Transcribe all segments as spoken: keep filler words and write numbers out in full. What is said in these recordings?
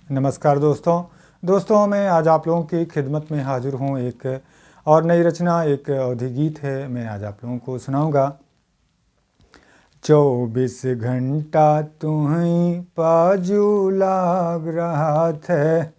नमस्कार दोस्तों। दोस्तों, मैं आज आप लोगों की खिदमत में हाजिर हूँ एक और नई रचना, एक अवधी गीत है, मैं आज आप लोगों को सुनाऊँगा। चउबीस घंटा तुहई पाजू लाग रहत है,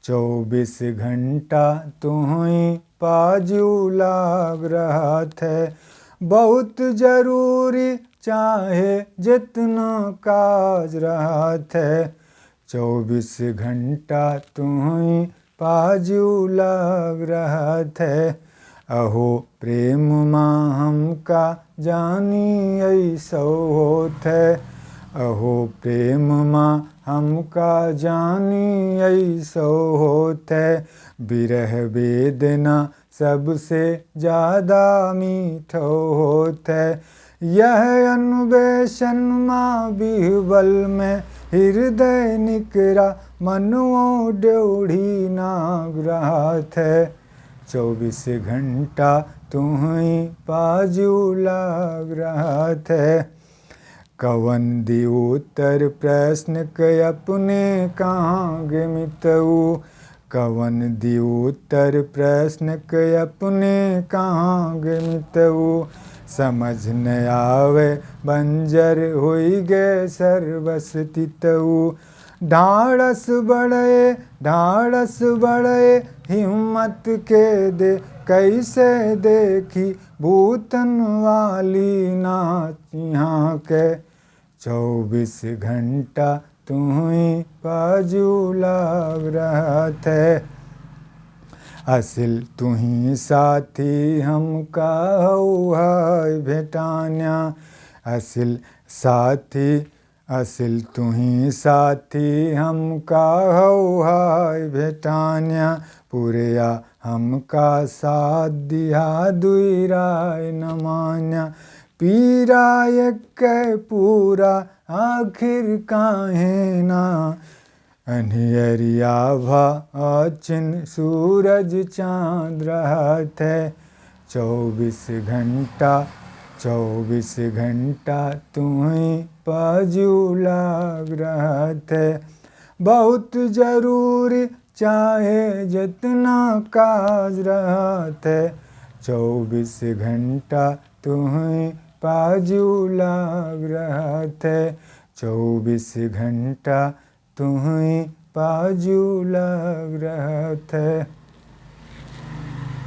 चउबीस घंटा तुहई पाजू लाग रहत है। बहुत जरूरी चाहे जितना काज रहत है, चउबीस घंटा तुहई पाजू लाग रहत है। अहो प्रेम मा हमका जानी ऐसो होत है, अहो प्रेम मा हमका जानी ऐसो होत है। बिरह वेदना सबसे ज्यादा मीठो होत है। यह अन्वेषण मा बिहबल में हृदय निकरा मनुओ ड्योढ़ी नाग रहत है। चउबीस घंटा तुहई पाजू लाग रहत है। कवन दी उत्तर प्रश्न के अपने कहाँ गे मितऊ, कवन दी उत्तर प्रश्न के अपने कहाँ गे मितऊ। समझ न आवे बंजर होई गे सर्वस तितऊ। ढाढ़स बढ़े, ढाढ़स बढ़े हिम्मत के दे, कैसे देखी भूतन वाली नाच यहाँ के। चउबीस घंटा तुहई पाजू लाग रहत है। असिल तुही साथी हमका हऊ है भेटान्या, असिल साथी, असिल तुही साथी हमका हऊ है भेटान्या। पुरया हमका साथ दिहा दुई राय न मान्या। पीरा एक पूरा आखिर काहे ना। अन्हियरिया भा अचिन सूरज चाँद रहत है। चउबीस घंटा, चउबीस घंटा तुहई पाजू लाग रहत है। बहुत जरूरी चाहे जितना काज रहत है, चउबीस घंटा तुहई पाजू लाग रहत है, चउबीस घंटा तुहई पाजू लाग रहत है।